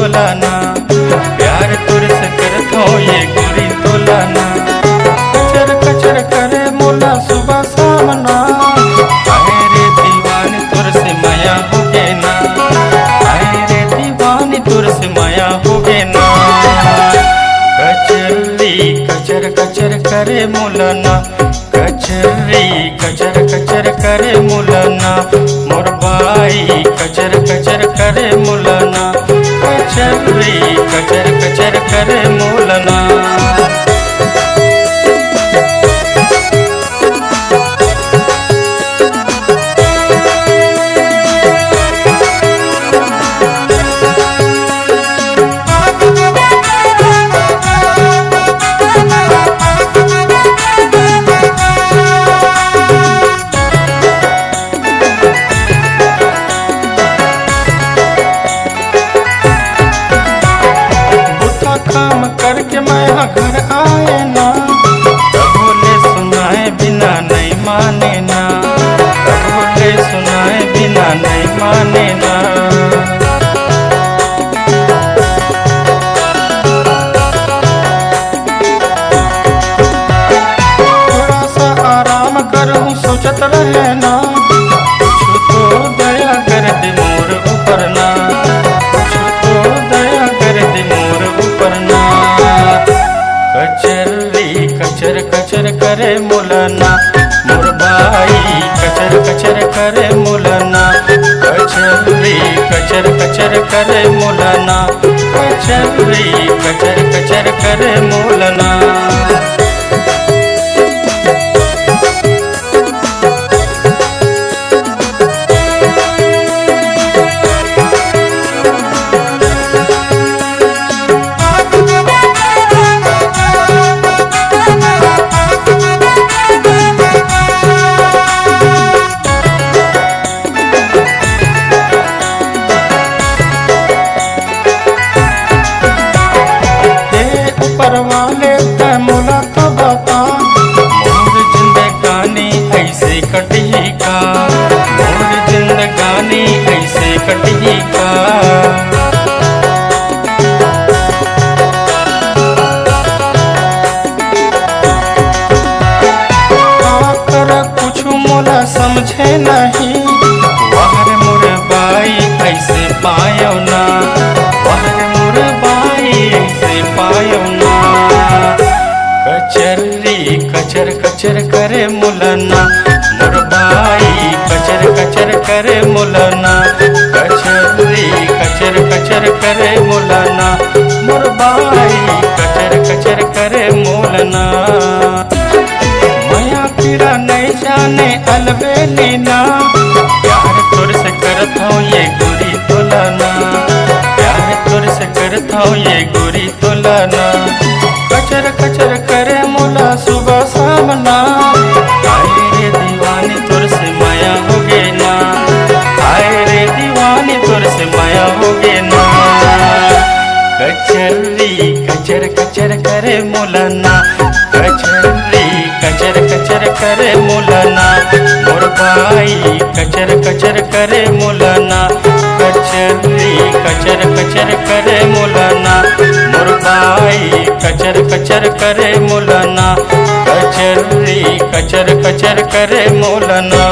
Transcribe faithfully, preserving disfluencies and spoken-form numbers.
तोला ना, प्यार तोर से करथों ये गोरी तोला ना। कचर कचर करे मोला सुबह शाम ना। आए रे दीवानी तोर से मया होगे ना। आए रे दीवानी तोर से मया होगे ना। कचर्री कचर कचर करे मोला ना। कचर्री कचर कचर करे मोला ना। मोर बाई कचर कचर करे मोला ना। कचर्री कचर कचर करे मोला ना। बुता काम करके मैं हा घर आए ना। कभो ले सुनाए बिना नहीं माने ना। कभो ले सुनाए बिना नहीं माने ना। थोड़ा सा आराम करूं सोचत रहे ना। कुछ तो दया कर दे मोर ऊपर ना। कुछ तो दया कर दे मोर ऊपर ना। कचर्री कचर कचर करे मोला ना। मोर बाई कचर कचर करे मोला ना। कचर्री कचर कचर करे मोला ना। कचर्री कचर कचर करे मोला ना। हे ऊपर वाले, तै मोला तो बता, मोर जिंदगानी ऐसे कटही का? मोर जिंदगानी ऐसे कटही का? का कर कुछ मोला समझे नहीं। वाह रे मोर बाई ऐसे पायो ना। वाह रे मोर बाई ऐसे पायो ना। कचर्री कचर कचर करे मोला ना। मोर बाई कचर कचर करे मोला ना। कचर्री कचर कचर करे मोला ना। मोर बाई कचर कचर करे मोला ना। मया पीरा नहीं जाने अलबेली ना। प्यार तोर से करत हूँ ये गोरी तोला ना। प्यार तोर से करत हूँ ये गोरी तोला ना। कचर कचर करे मोला सुबह शाम ना। आए रे दीवानी तोर से मया होगे ना। आए रे दीवानी तोर से मया होगे ना। कचर्री कचर कचर करे मोला ना। कचर्री कचर कचर करे मोला ना। मोर बाई कचर कचर करे मोला ना। कचर्री कचर कचर करे मोला ना। मोर बाई कचर कचर करे मोला ना। कचर्री कचर कचर करे मोला ना।